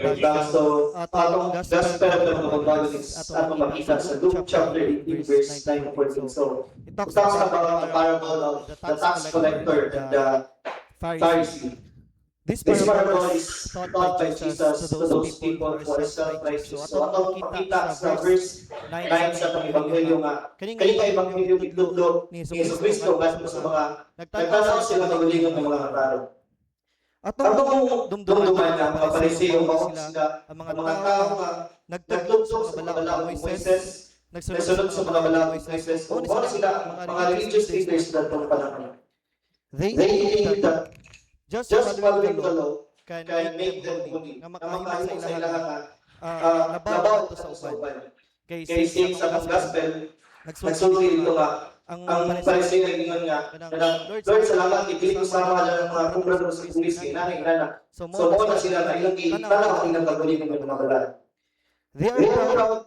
Wait. So, atong gospel na mga kababayan is atong makita sa Luke chapter 18 verse 9 to 14. So, It it talks about the parable of the tax collector and the Pharisee. This This parable is taught by Jesus to those people who are self-righteous. So, atong makita sa verse 9 sa atong ebanghelyo nga kaning kani nga ebanghelyo gitudlo ni ni Jesu Kristo ngadto sa mga nagtanaw sila kaugalingon ng mga tao. Atong Atong dumduman nga mga Pariseo, mao sila ang ang mga tao nga nagtudlo nagtudlo sa mga balaod ni Moises, nagsunod sa mga balaod ni Moises, ug mao na sila ang mga religious leaders dadtong panahon. They They believe that just just following the law can can make them holy, nga nga makahimo makahimo sa sa ilaha ilaha nga labaw labaw adto sa sa uban. uban. Kay Kay same sa atong gospel, nagsulti dito nga ang ang Pariseo ingon nga kanang, "Lord, salamat kay dili ko sama ng mga kubrador sa buwis, kay inana inana." So So mao na sila nga ilang gitanaw ang ilang kaugalingon nga mga balaan. They They are are proud proud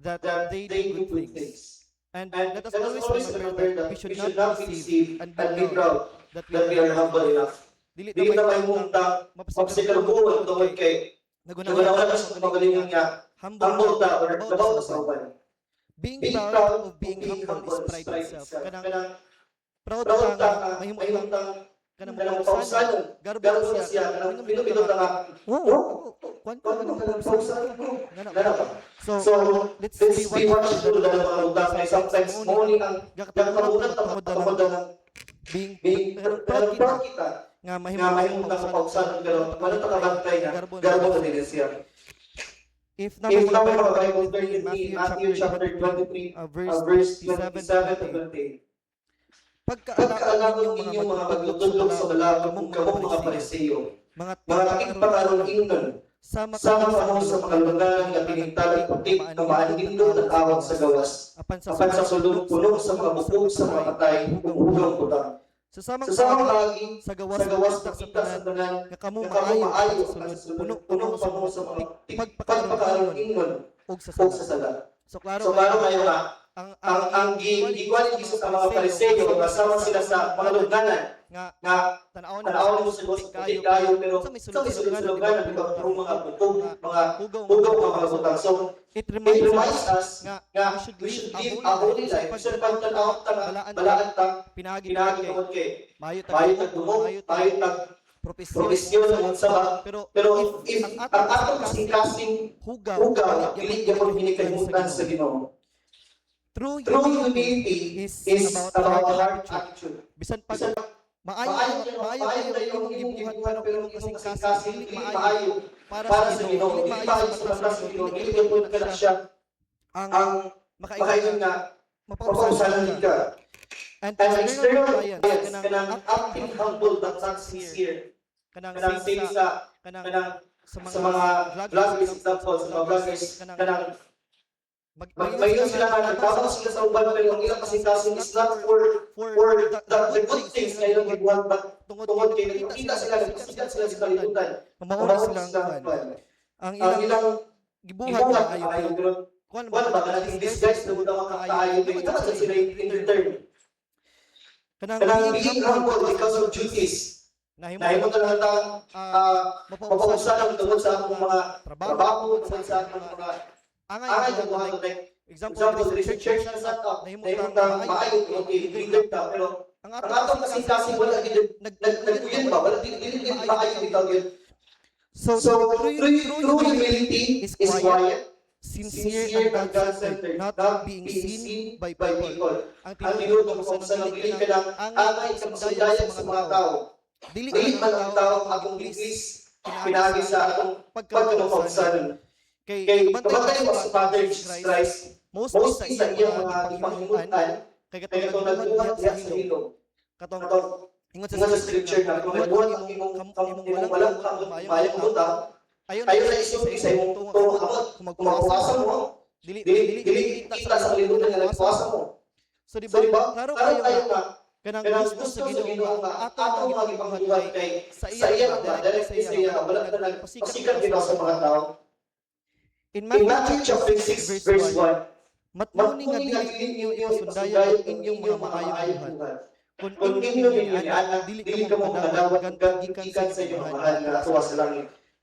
that that they they do do good good things. things. And And let us always remember that we should not be deceived and be proud that that we are humble enough. Dili Dili na mahimong ta mapasikalbuon tungod kay naguna-una sa kaugalingon nga humble ta or labaw sa uban. Being Being proud proud of being humble is pride itself. Kanang Kanang proud proud ka ta nga nga mahimo mahimong kang tang kanang kanang mapausanon. mapausanon. Garbo Garbo na siya, kanang pinupindot ta nga, Wow, oh, kwan ko kwan kanang ko kanang pausanon. pausanon. Ngana Ngana ba? ba? So, So, let's let's be watchful na mga butang kay sometimes mo ni ang gakatabunan ta tungod na ng being being kanang proud kanang kita proud kita nga mahimo nga mahimong tang mapausanon, pero wala ta kabantay nga garbo garbo na din siya. If If na na may mga Bible, turn with me, Matthew chapter 23, verse verse 27 27 to to 28. Pagkaalam Pagkaalamon ninyong mga magtutudlo sa balaod ug kamong mga Pariseo, mga mga tigpakaroon ingnon, sama sama kamo sa mga lubnganan nga pinintalag puti nga maanindot ang awang sa gawas, apan sa apan sa sulod puno sa mga bukog sa mga patay ug hugaw butang. Sa samang Sa samang kaagi, sa gawas sa gawas makita sa makita sa tanan tanan nga kamo nga kamo maayo maayo sa apan sa sulod sulod puno puno kamo sa mga pagpakaroon pagpakaroon ingnon ug sa ug sa sala. sala. So klaro So klaro kayo nga ang ang gi gikuan ni Jesus ang mga Pariseo nga sama sila sa mga lubnganan nga nga tan-awon tan-awon mo sa gawas puti kayo, pero sa may sa may sulod-sulod di ba, puro mga bukog, mga hugaw hugaw nga mga butang. So it it reminds reminds us us nga nga we we should live a holy life. Bisan pagtan-aw ta nga balaan balaan ta pinaagi pinaagi kay tungod kay maayo tag maayo tag dungog, maayo tag maayo tag propesyon propesyon unsa ba. Pero pero if ang atong kasing-kasing hugaw hugaw dili gyapon kinikalimutan sa Ginoo. True True humility is is about about heart heart attitude. attitude. Bisan pag Bisan maayo maayo maayo maayo kayo kayo imong ang imong gibuhat gibuhat pero pero imong imong kasing-kasing kasing-kasing dili dili maayo maayo para para sa Ginoo, dili dili maayo sa mata sa Ginoo, dili gyapon kana siya ang ang makaingon makaingon nga nga mapausanon mapausanon ka. ka. And And external external compliance compliance kanang kanang acting humble but not sincere, kanang kanang same same sa sa kanang kanang sa sa mga vloggers, example sa mga vloggers, kanang kanang mag magmayon sila nga nagtabang sila sa uban, pero ang ilang kasing-kasing is not for the good things na ilang gibuhat, but tungod tungod kay kay nagpakita sila, nagpasikat sila sa kalibutan. mao Mao silang silang kuan kuan. ang Ang ilang ilang gibuhat gibuhat maayo maayo pero pero kuan kuan ba, kanang in disguise na butang ang kaayo kay dapat sa sila in return. Kanang Kanang being humble because of duties, nahimo nahimo na lang tang mapausanon tungod sa akong mga trabaho trabaho, tungod sa akong mga angay angay nga nga buhaton, like like example example diri diri sa church na set up, nahimo nahimo tang tang maayo tungod kay leader ta, pero ang ang atong kasing-kasing wala gid nagkuyin ba, wala dili dili gid maayo bitaw gyud. So So true humility is is quiet, quiet, sincere sincere and and God-centered, God-centered, not not being being seen seen by by people. people. Ang Ang tinuod tinuod ng ng sa sa dili ka lang angay angay sa pasundayag sa mga tao. Dili Dili man ang tao akong gi-please pinaagi sa atong pagkamapausanon. Kay Kay kabantay mo sa Father Jesus Christ, mostly mostly sa iyang mga gipahimutan, kay kay katong nagbuhat diha sa hilom. Katong Katong ingon ingon sa scripture na kung nagbuhat ang imong walang kamot maayong butang, ayon ayon na isulti sa imong tuong kamot. Kung Kung magpuasa mo, dili dili dili kita sa kalibutan nga nagpuasa mo. So di So di ba ba? klaro Klaro kayo kayo nga nga kanang kanang gusto gusto sa Ginoo nga nga atong atong mga mga gibuhat gipanguhat kay kay sa sa iya nga directly sa iya nga wala ka nagpasikat bitaw sa mga tao. In In Matthew chapter 6 verse 1, Matmuni nga "Matmuni nga dili dili ninyo ninyo ipasundayag ipasundayag ang inyong mga maayong buhat. buhat. Kung Kung inyo inyo ninyo ninyo niana, niana, dili dili kamo kamo makadawat makadawat gikan gikan sa sa inyong inyong mahal mahal nga tuwa sa langit."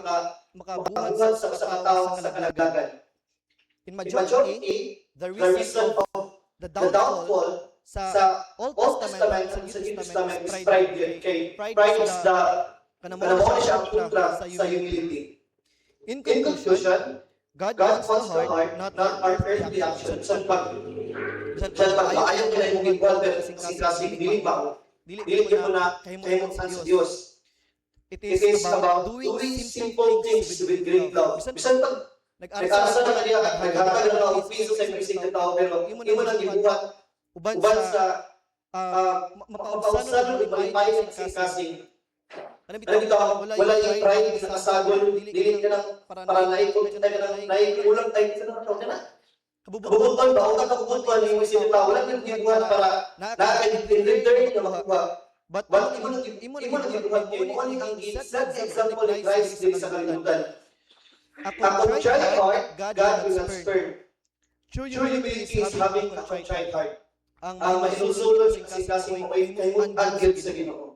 makabuhat makabuhat sa usa ka tawo sa kalaglagan. In In majority, majority, the the reason reason of of the the downfall downfall sa sa Old Old Testament Testament sa and New sa New Testament Testament is is pride. pride yun. Kay Pride pride is is the kanang kanang mao mao siya ang kontra sa sa humility. humility. In In conclusion, conclusion, God God wants the heart, not not our earthly action. Bisan pag maayo kay imong gibuhat pero kasing-kasing dili ba ko. Dili Dili gyud mo na kahimong kahimong sa sa Dios. Dios. It It is about doing simple things with great love. Bisan pag nag-asa na kaniya, naghatag na og piso sa imong ka tao, pero imo nang gibuhat uban uban sa sa mapaubsan mapaubsan ug malipayon sa kasing-kasing. Ano Ano bitaw, wala yung pride sa kasagol, dili ka nang para naikog ka nang naikulang tayo sa nang ka na. Kabubuton ba? O ka kabubuton yung isip tao, wala kang gibuhat para na na in return na makuha. But But imo nang gibuhat kay mao ni ang gi-set example ni Christ diri sa kalibutan. A A contrite heart, God will not spurn. True True humility is having a contrite heart. Ang Ang mahinulsulon sa kasing-kasing mo ay kahimutan gyud sa Ginoo.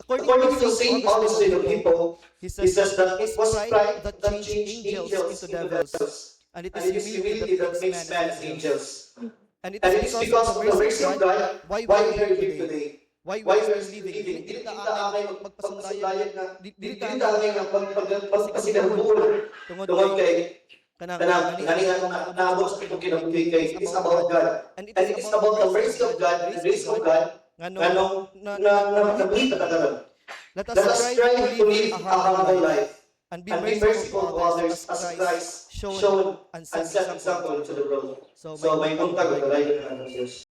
According to St. Augustine of Hippo, he says that it was pride that changed angels into devils, And it and it is is humility that makes man angels. And And it is because of the mercy of God why why we are here today. why Why we are still living. Dili ta angay magpasundayag na dili ta angay nga pagpasigarbuon tungod tungod kay kay kanang kanang ngani nga naabot sa atong kinabuhi kay it is about God. And And it is about the mercy of God, the grace of God, nganong nganong na na nabuhi ta karon. Let us Let us strive strive to live a humble life and be and be merciful to others as Christ shown shown and and set set example to the world. So, So may buntag ug dalaygon ang Diyos.